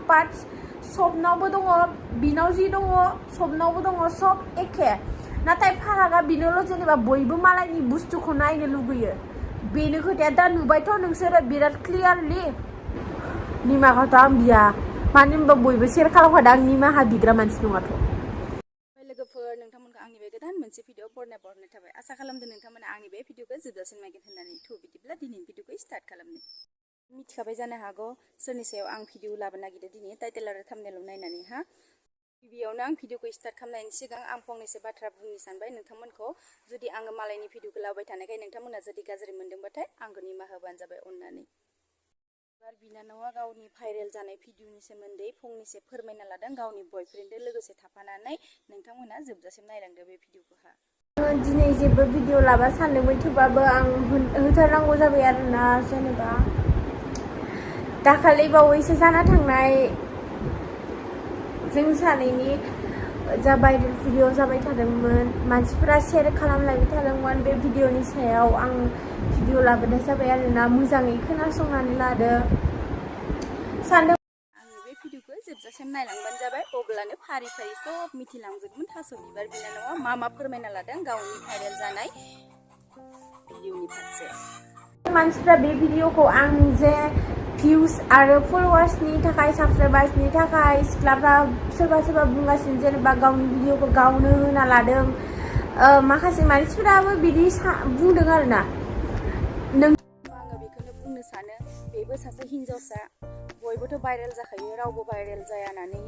parts सबनावबो दङ बिनाव जि दङ सबनावबो दङ सब एखे नाथाय फारागा बिनोल' जेनेबा बयबो मालायनि बुस्थुखौ नायनो लुगैयो बेनो खोथाया दा नुबायथ' नोंसोरो बिराद क्लियारलि निमाहाथ' आं बिया मानो होनबा बयबो शेयार खालामखादों आं निमाहा बिग्रा मानसि नङाथ' लोगोफोर नोंथांमोनखौ आंनि बे गोदान मोनसे भिडिअ बरनाय थाबाय आसा खालामदों नोंथांमोना आंनि बे भिडिअखौ जोबजासिम नायगोन होननानै बिदिब्ला दिनैनि भिडिअखौ स्टार्ट खालामनो मिथिखाबाय जानो हागौ सोरनि सायाव आं भिडिअ लाबोनो नागिरदों दिनै टाइटेल आरो थाम्बनेइल नायनानै गिबियावनो आं भिडिअखौ स्टार्ट खालामनायनि सिगां आं फंनैसो बाथ्रा बुंनो सानबाय नोंथांमोनखौ जुदि आङो मालायनि भिडिअखौ लाबोबाय थानायखाय नोंथांमोना जुदि गाज्रि मोनदोंबाथाय आंखौ निमाहा होबानो जाबाय अननानै बिनानावा गावनि भाइरेल जानाय भिडिअनि सोमोन्दै फंनैसो फोरमायना लादों गावनि बयफ्रेन्डजों लोगोसे थाफानानै नोंथांमोना जोबजासिम नायलांदो बे भिडिअखौहा दिनै जेबो भिडिअ लाबा सानदोंमोन थेवबाबो आं होथारनांगौ जाबाय आरोना जेनेबा दाखालि बावैसो जाना थांनाय जों सानैनि जा भाइरेल भिडिअ जाबाय थादोंमोन मानसिफोरा शेयार खालामलायबाय थादोंमोन बे भिडिअनि सायाव आं भिडिअ लाबोनाय जाबाय आरोना मोजाङै खोनासंनानै लादो सानदों आंनि बे भिडिअखौ जोबजासिम नायलांबानो जाबाय अब्लानो फारि फारि सब मिथिलांजोबगोन थास' बिबार बिनानावा मा फोरमायना लादों गावनि भाइरेल जानाय भिडिअनि फारसे मानसिफ्रा बे भिडिअखौ आं जे भिउस आरो फलोवार्सनि थाखाय साबसक्राइबार्सनि थाखाय सिख्लाफ्रा सोरबा बुंगासिनो जेनेबा गावनि भिडिअखौ गावनो होना लादों माखासे मानसिफोराबो बिदि बुंदों आरोना आङो बेखौनो बुंनो सानो बेबो सासे हिनजावसा बयबोथ' भाइरेल जाखायो रावबो भाइरेल जाया होननानै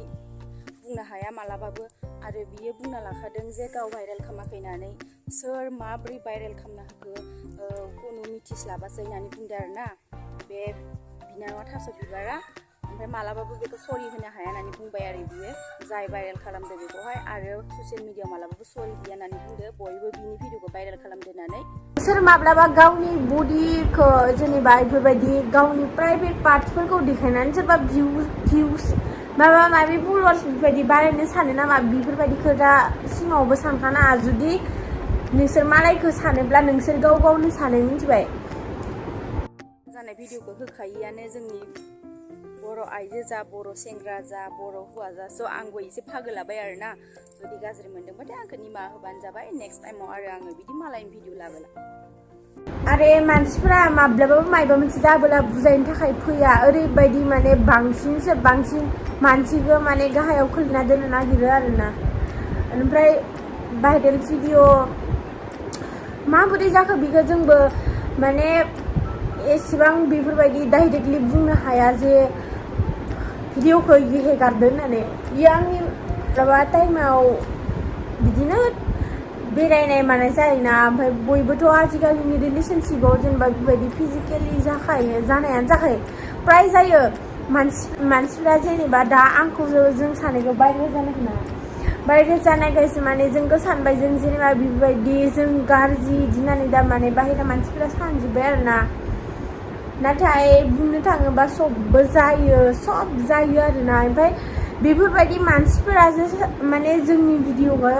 बुंनो हाया मालाबाबो आरो बियो बुंना लाखादों जे गाव भाइरेल खालामाखै होननानै सोर माब्रै भाइरेल खालामनो हाखो खुनु मिथिस्लाबासै होननानै बुंदों आरोना बे बिनानावा थास' बिबारा ओमफ्राय मालाबाबो बेखौ सरि होनो हाया होननानै बुंबाय आरो बियो जाय भाइरेल खालामदों बेखौहाय आरो ससियेल मिडियाआव मालाबाबो सरि गैया होननानै बुंदो बयबो बिनि भिडिअखौ भाइरेल खालामदो होननानै सोर माब्लाबा गावनि बडिखौ जेनेबा बेफोरबायदि गावनि प्राइभेट पार्टसफोरखौ देखायनानै सोरबा भिउस माबा माबि फलोवार्स बेफोरबायदि बारायनो सानो नामा बेफोरबायदि खोथा सिगाङावबो सानखानाङा जुदि नोंसोर मालायखौ सानोब्ला नोंसोर गावनो सानो मिथिबाय जानाय भिडिअखौ होखायोआनो जोंनि बर' आइजो जा बर' सेंग्रा जा बर' हौवा जा स' आंबो एसे फागो लाबाय आरोना जुदि गाज्रि मोनदोंबाथाय आंखौ निमाहा होबानो जाबाय नेक्स्ट टाइमाव आरो आङो बिदि मालायनि भिडिअ लाबोला आरे मानसिफ्रा माब्लाबाबो माबा मोनसे जाबोला बुजायनो थाखाय फैया ओरैबायदि माने बांसिन मानसिखौ माने गाहायाव खोलैना दोननो नागिरो आरोना ओमफ्राय भाइरेल भिडिअ माबोरै जाखो बेखौ जोंबो माने एसेबां बेफोरबायदि डाइरेक्टलि बुंनो हाया जे भिडिअखौ हेगारदो होननानै बियो आंनि माबा टाइमाव बिदिनो बेरायनाय मानाय जायोना ओमफ्राय बयबोथ' आजिखालिनि रिलेशनशिपआव जेनेबा बेबायदि फिजिकेलि जानायानो जाखायो प्राय जायो मानसिफ्रा जेनेबा दा आंखौ जों सानैखौ भाइरेल जानो होना भाइरेल जानायखायसो माने जोंखौ सानबाय जों जेनेबा बेबायदि जों गाज्रि दिनानै दा माने बाहेरा मानसिफ्रा सानजोब्बाय आरोना नाथाय बुंनो थाङोबा सब जायो आरोना ओमफ्राय बेफोरबायदि मानसिफोरासो माने जोंनि भिडिअखौ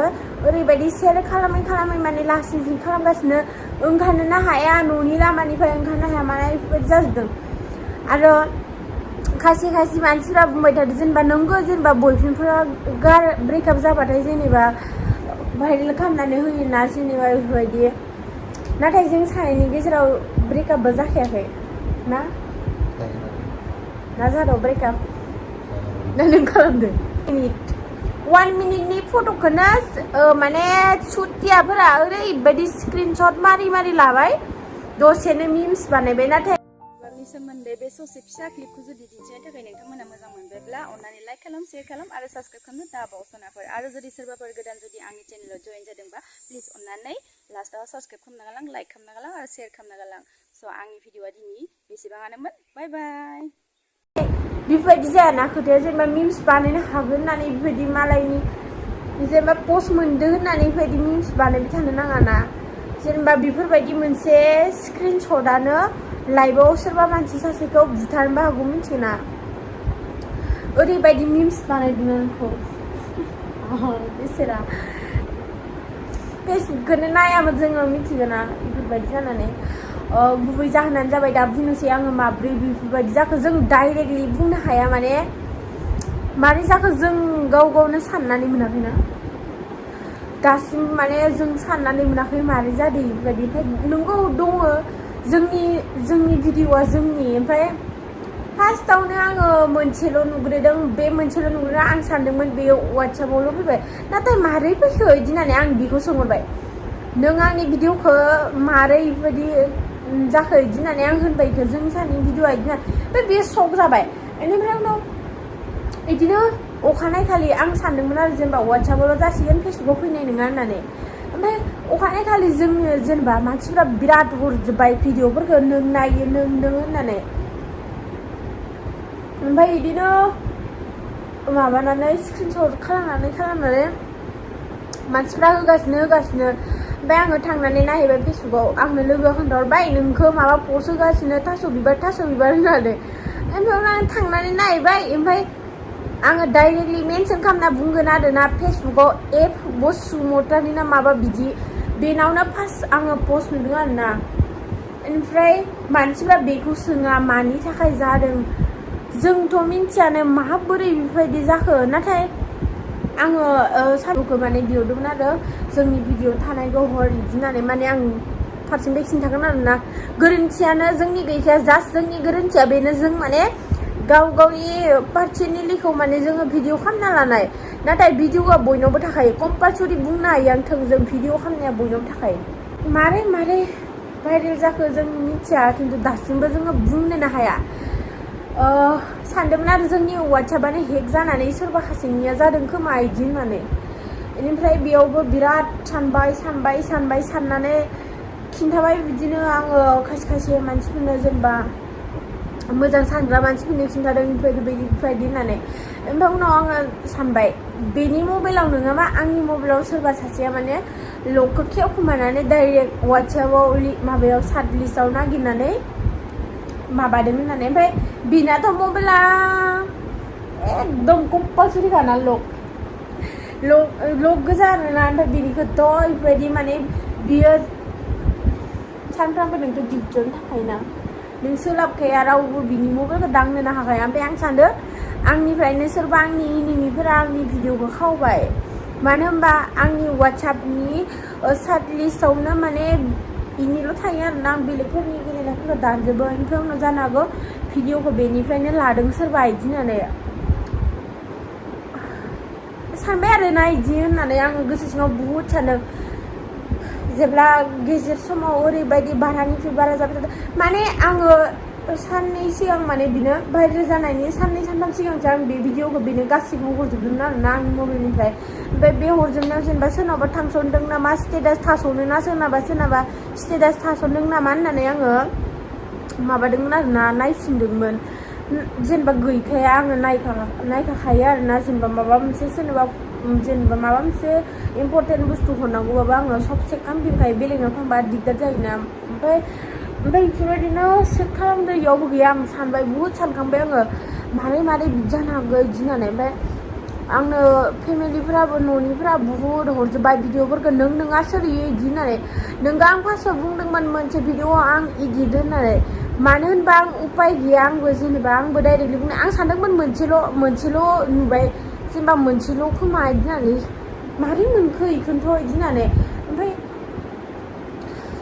ओरैबायदि शेयार खालामै माने लासै खालामगासिनो ओंखारनोनो हाया न'नि लामानिफ्राय ओंखारनो हाया माने बेफोरबायदि जाजोबदों आरो खायसे मानसिफ्रा बुंबाय थादों जेनेबा नोंगौ जेनेबा बयफ्रेन्डफोरा ब्रेकआप जाबाथाय जेनेबा भाइरेल खालामनानै होयोना जेनेबा बेफोरबायदि नाथाय जों सानैनि गेजेराव ब्रेकआपबो जाखायाखै ना जादों ब्रेकआप ना नों खालामदों 1 मिनिटनि फट'खौनो माने सुटियाफोरा ओरैबायदि स्क्रिनशट मारि लाबाय दसेनो मिम्स बानायबाय नाथाय बिबारनि सोमोन्दै बे ससे फिसा क्लिपखौ जुदि दिन्थिनो थाखाय नोंथांमोना मोजां मोनबायब्ला अन्नानै लाइक खालाम शेयार खालाम आरो साबस्क्राइब खालामनो दाबाव सनाफोर आरो जुदि सोरबाफोर गोदान जुदि आंनि चेनेलाव जइन जादोंबा प्लिज अन्नानै लास्टाव साबस्क्राइब खालामना गालां लाइक खालामना गालां आरो शेयार खालामना गालां स' आंनि भिडिअआ दिनै बेसेबाङानोमोन बाय बाय बेफोरबायदि जायाना खोथाया जेनेबा मिम्स बानायनो हागोन होननानै बेबायदि मालायनि जेनेबा पस्ट मोनदों होननानै बेबायदि मिम्स बानायबाय थानो नाङाना जेनेबा बेफोरबायदि मोनसे स्क्रिनशटआनो लाइभआव सोरबा मानसि सासेखौ बुथारनोबो हागौ मिथिगोना ओरैबायदि मिम्स बानायदों आंखौ बेसेरा फेसबुकखौनो नायामोन जोङो मिथिगोना बेफोरबायदि जानानै गुबै जाहोनानो जाबाय दा बुंनोसै आङो माब्रै बेफोरबायदि जाखो जों डाइरेक्टलि बुंनो हाया माने मारै जाखो जों गाव गावनो साननानै मोनाखैना दासिम माने जों साननानै मोनाखै मारै जादों बेबायदि ओमफ्राय नंगौ दङ जोंनि भिडिअआ जोंनि ओमफ्राय फार्स्टआवनो आङो मोनसेल' नुग्रोदों बे मोनसेल' नुग्रोदों आं सानदोंमोन बेयो वाट्सएपआवल' फैबाय नाथाय मारै फैखो बिदि होननानै आं बेखौ सोंहरबाय नों आंनि भिडिअखौ मारै बेबायदि जाखो बिदि होननानै आं होनबाय जों सानैनि भिडिअआ बिदि होननानै बेयो शक जाबाय बेनिफ्राय उनाव बिदिनो अखानाय खालि आं सानदोंमोन आरो जेनेबा वाट्सएपआवल' जासिगोन फेसबुकआव फैनाय नङा होननानै ओमफ्राय अखानाय खालि जोङो जेनेबा मानसिफ्रा बिराद हरजोब्बाय भिडिअफोरखौ नों नायो नों होननानै ओमफ्राय बिदिनो माबानानै स्क्रिनशट खालामनानै मानसिफ्रा होगासिनो ओमफ्राय आङो थांनानै नायहैबाय फेसबुकआव आंनो लोगोआ खोन्थाहरबाय नोंखौ माबा पस्ट होगासिनो थास' बिबार होननानै ओमफ्राय आं थांनानै नायबाय ओमफ्राय आङो डाइरेक्टलि मेनसन खालामना बुंगोन आरोना फेसबुकआव एफ बसुमतारी ना माबा बिदि बेनावनो फार्स्ट आङो पस्ट नुदों आरोना ओमफ्राय मानसिफ्रा बेखौ सोङा मानि थाखाय जादों जोंथ' मिन्थियानो माबोरै बेबायदि जाखो नाथाय आङो सारुखौ माने बिहरदोंमोन आरो जोंनि भिडिअ थानायखौ हर बिदि होननानै माने आं फारसेनिफ्राय खिन्थागोन आरोना गोरोन्थियानो जोंनि गैखाया जास्ट जोंनि गोरोन्थिया बेनो जों माने गाव गावनि पार्सनेलिखौ माने जोङो भिडिअ खालामना लानाय नाथाय भिडिअआ बयनावबो थाखायो कम्पालसरि बुंनो हायो आं थोंजों भिडिअ खालामनाया बयनावबो थाखायो मारै भाइरेल जाखो जों मिथिया खिन्थु दासिमबो जोङो बुंनोनो हाया सानदोंमोन आरो जोंनि वाट्सएपआनो हेक जानानै सोरबा सासेनिया जादों खोमा बिदि होननानै बेनिफ्राय बेयावबो बिराद साननानै खिन्थाबाय बिदिनो आङो खायसे मानसिफोरनो जेनेबा मोजां सानग्रा मानसिफोरनो खिन्थादों बेफोरबायदि होननानै ओमफ्राय उनाव आङो सानबाय बेनि मबाइलाव नङाबा आंनि मबाइलाव सोरबा सासेया माने लकखौ खेवखोमानानै डाइरेक्ट वाट्सएपआव माबायाव सार्च लिस्टआव नागिरनानै माबादों होननानै ओमफ्राय बिनाथ' मबाइला एकदम कम्पालसरिखाना लक गोजा आरोना ओमफ्राय बिनिखौथ' बेबायदि माने बियो सानफ्रामबो नोंथ' डिउटियावनो थाखायोना नों सोलाबखाया रावबो बिनि मबाइलखौ दांनोनो हाखाया ओमफ्राय आं सानदों आंनिफ्रायनो सोरबा आंनि इनिमिफोरा आंनि भिडिअखौ खावबाय मानो होनबा आंनि वाट्सएपनि सार्च लिस्टआवनो माने इनिल' थायो आरोना आं बेलेगफोरनि गेलेनायफोरखौ दानजोबो ओमफ्राय उनाव जानो हागौ भिडिअखौ बेनिफ्रायनो लादों सोरबा बिदि होननानै सानबाय आरोना बिदि होननानै आङो गोसो सिङाव बुहुद सानदों जेब्ला गेजेर समाव ओरैबायदि बारानिफ्राय बारा जाबाय थादों माने आङो साननै सिगां माने बिनो भाइरेल जानायनि साननै सानथाम सिगांसो आं बे भिडिअखौ बेनो गासिबो हरजोबदोंमोन आरोना आंनि मबाइलनिफ्राय ओमफ्राय बे हरजोबनायाव जेनेबा सोरनावबा थांसनदों नामा स्टेटास थास'नो ना सोरनाबा स्टेटास थास'दों नामा होननानै आङो माबादोंमोन आरोना नायफिनदोंमोन जेनेबा गैखाया आङो नायखाखायो आरोना जेनेबा माबा मोनसे सोरनोबा जेनेबा माबा मोनसे इम्पर्टेन्ट बुस्थु हरनांगौबाबो आङो सब चेक खालामफिनखायो बेलेगनाव थांबा दिगदार जायोना ओमफ्राय बेफोरबायदिनो चेक खालामदो इयावबो गैया आं सानबाय बुहुद सानखांबाय आङो मारै बिदि जानो हागौ बिदि होननानै ओमफ्राय आंनो फेमिलिफोराबो न'निफोरा बुहुद हरजोब्बाय भिडिअफोरखौ नोङा सोर इयो बिदि होननानै नोंगा आं फार्स्टआव बुंदोंमोन मोनसे भिडिअ आं इडिट होननानै मानो होनबा आं उपाय गैया आंबो जेनेबा आंबो डाइरेक्टलि बुंनो आं सानदोंमोन मोनसेल' नुबाय जेनेबा मोनसेल' खोमा बिदि होननानै मारै मोनखो इखौनोथ' बिदि होननानै ओमफ्राय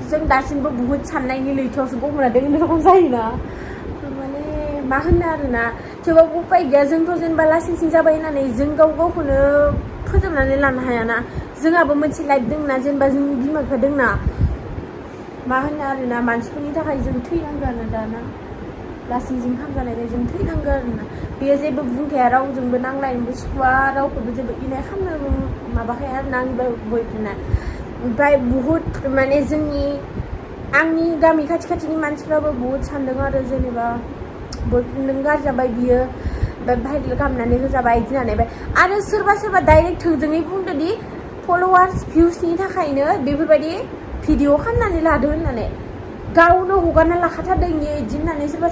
जों दासिमबो बुहुद साननायनि लैथोआवसो गब'ना दोङो रखम जायोना माने मा होनो आरोना थेवबाबो उपाय गैया जोंथ' जेनेबा लासिं जाबाय होननानै जों गावखौनो फोजोबनानै लानो हायाना जोंहाबो मोनसे लाइफ दंना जेनेबा जोंनि बिमा बिफा दंना मा होनो आरोना मानसिफोरनि थाखाय जों थैनांगोन दाना लासिंजों खामजानायखाय जों थैनांगोन आरोना बेयो जेबो बुंखाया रावजोंबो नांलायनोबो सुखुवा रावखौबो जेबो इनाय खालामनो माबाखाया आरोना आंनि बयफ्रेन्डआ ओमफ्राय बुहुद माने आंनि गामि खाथिनि मानसिफ्राबो बुहुद सानदों आरो जेनेबा बयफ्रेन्डजों गाज्रि जाबाय बियो ओमफ्राय भाइरेल खालामनानै होजाबाय बिदि होननानै आरो सोरबा डाइरेक्ट थोंजोङै बुंदोंदि फल'वार्स भिउसनि थाखायनो बेफोरबायदि भिडिअ खालामनानै लादो होननानै गावनो हगारना लाखाथारदों इयो बिदि होननानै सोरबा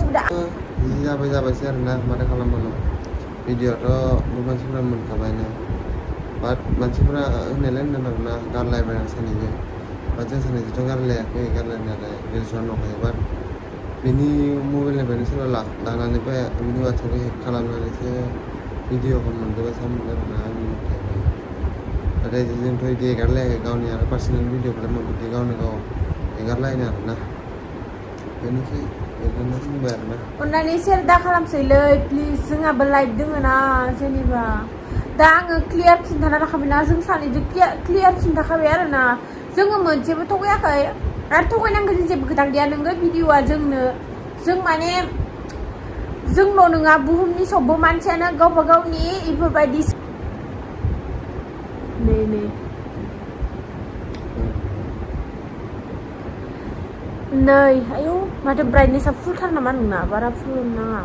जाबायसै आरोना माथो खालामबावनो भिडिअ'आथ' बहुत मानसिफोरा मोनखाबायना बाट मानसिफोरा होननायलाय होनदों आरोना गारलायबाय आं सानैजों बाट जों सानैजोंथ' गारलायाखै गारलायनायालाय रिल्सआव नंखायो बाट बिनि मबाइलनिफ्रायनो सोरबा लानानै बिनि वाट्सएपखौ हेक खालामनानैसो भिडिअखौ मोनदोंबा सानदों आरोना आंनि मथेबा नाथाय जोंथ' बिदि एगारलायाखै गावनि आरो पार्सनेल भिडिअफोर बिदि गावनो गाव एगारलायनो आरोना बेनिखाय बेखौनो बुंबाय आरोना अननानै सेयार दा खालामसैलै प्लिज जोंहाबो लाइफ दोङो ना जेनेबा दा आङो क्लियार खिन्थाना लाखाबायना जों सानैजों क्लियार खिन्थाखाबाय आरोना जोङो मोनसेबो थगायाखै आरो थगायनांगौनि जेबो खोथा गैया नोङो भिडिअआ जोंनो जों माने जोंल' नङा बुहुमनि सबबो मानसियानो गावबा गावनि इफोरबायदि नै आयौ माथो ब्राइटनेसआ फुलथार नामा नोंना बारा फुल नाङा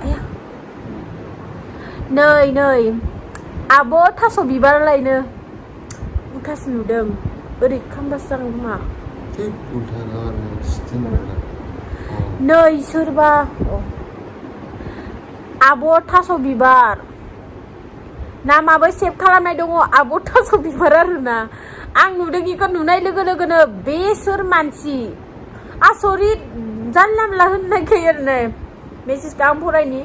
आया नै आब' थास' बिबार लायनो उल्थासो नुदों ओरै खामबासो जागोन खोमा नै सोरबा आब' थास' बिबार नामाबो सेभ खालामनाय दङ आब' थास' बिबार आरोना आं नुदों इखौ नुनाय लोगो लोगोनो बे सोर मानसि आसरित जानला मोनला होननो नागिरो आरोना मेसेजखौ आं फरायनि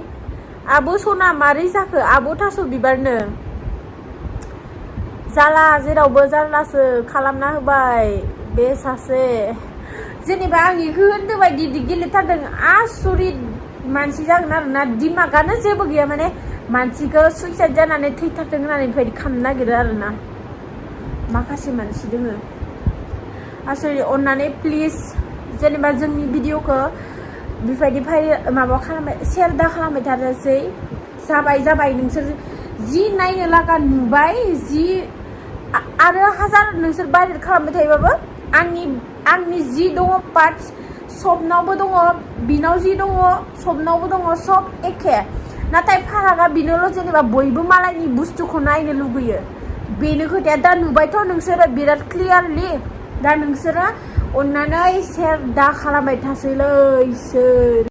आब' सना मारै जाखो आब' थास' बिबारनो जाला जेरावबो जारलासो खालामना होबाय बे सासे जेनेबा आं इखौ होनदो बायदि गेलेथारदों आसरित मानसि जागोन आरोना दिमागानो जेबो गैया माने मानसिखौ सुइसाइड जानानै थैथारदों होननानै बेबायदि खालामनो नागिरो आरोना माखासे मानसि दोङो आसरित अननानै प्लिज जेनेबा जोंनि भिडिअखौ बेबायदि माबा खालामबाय सेयार दा खालामबाय थानोसै जाबाय नोंसोर जि नायनो लागा नुबाय जि आरो हाजार नोंसोर भाइरेल खालामबाय थायोबाबो आंनि जि दङ पार्टस सबनावबो दङ बिनाव जि दङ सबनावबो दङ सब एखे नाथाय फारागा बेनोल' जेनेबा बयबो मालायनि बुस्थुखौ नायनो लुगैयो बेनो खोथाया दा नुबायथ' नोंसोरो बिराद क्लियारलि दा नोंसोरो अननानै सेयार दा खालामबाय थासैलै सोर